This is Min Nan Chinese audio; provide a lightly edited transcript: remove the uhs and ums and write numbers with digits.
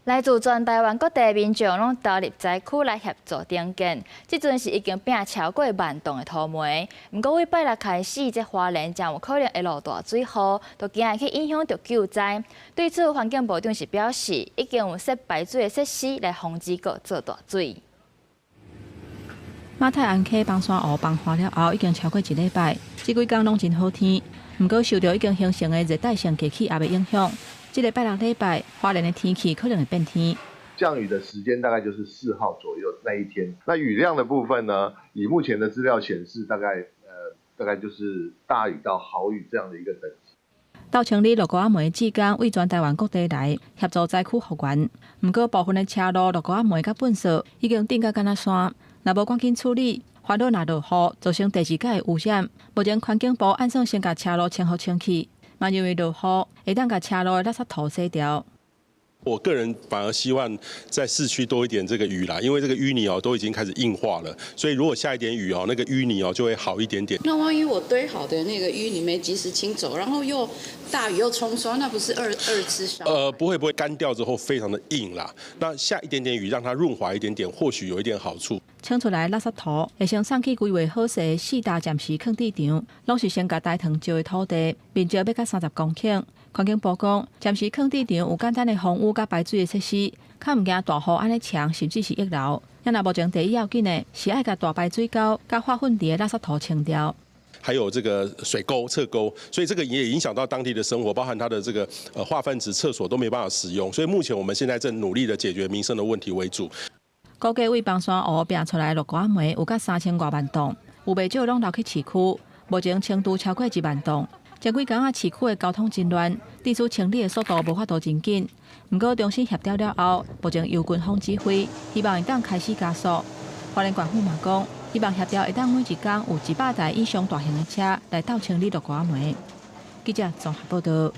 來自全台灣各地民眾攏投入災區來協助重建，這陣是已經拚超過萬噸的土煤。毋過，對拜六開始，這花蓮誠有可能會落大水雨，都驚會去影響著救災。對此，環境部長是表示，已經有設排水的設施來防止閣做大水。馬太鞍溪崩山湖崩岸了後，已經超過一禮拜，這幾工攏真好天。毋過，受著已經形成的熱帶性低氣壓的影響，這個拜六禮拜，花蓮的天氣可能會變天。降雨的時間大概就是4號左右那一天。那雨量的部分呢？以目前的資料顯示，大概就是大雨到豪雨這樣的一個等級。鬥清理六股仔煤志工對全台灣各地來協助災區復原。毋過部分的車路六股仔煤佮糞掃已經頂甲敢若山，若無趕緊處理，煩惱若落雨，造成第二擺的污染。目前環境部按算先共車路清予清氣，嘛認為落雨會當共車路的垃圾土洗掉。我個人反而希望在市區多一點這個雨啦，因為這個淤泥哦都已經開始硬化了，所以如果下一點雨哦，那個淤泥哦就會好一點點。那萬一我堆好的那個淤泥沒及時清走，然後又大雨又沖刷，那不是二次傷害？不會不會，乾掉之後非常的硬啦。那下一點點雨，讓它潤滑一點點，或許有一點好處。清出來垃圾土會先送去規劃好勢的四大暫時囥置場，攏是先共大塘石的土地，面積欲甲30公頃。環境部講，暫時囥置場有簡單的防雨佮排水的設施，較毋驚大雨按呢沖，甚至是溢流。若目前第一要緊的是愛共大排水溝佮化糞池的垃圾土清掉。還有這個水溝、側溝，所以這個也影響到當地的生活，包含它的這個化糞池、廁所都沒辦法使用。所以目前我們現在正努力的解決民生的問題為主。估計對崩山湖拚出來六股仔煤有甲3000外萬噸，有袂少攏流去市區。目前清除超過1萬噸。前幾工仔，市區的交通真亂，對此清理的速度無法度真緊。毋過中心協調了後，目前由軍方指揮，希望會當開始加速。花蓮縣府嘛講，希望協調會當每一工有100台以上大型的車來鬥清理六股仔煤。記者綜合報道。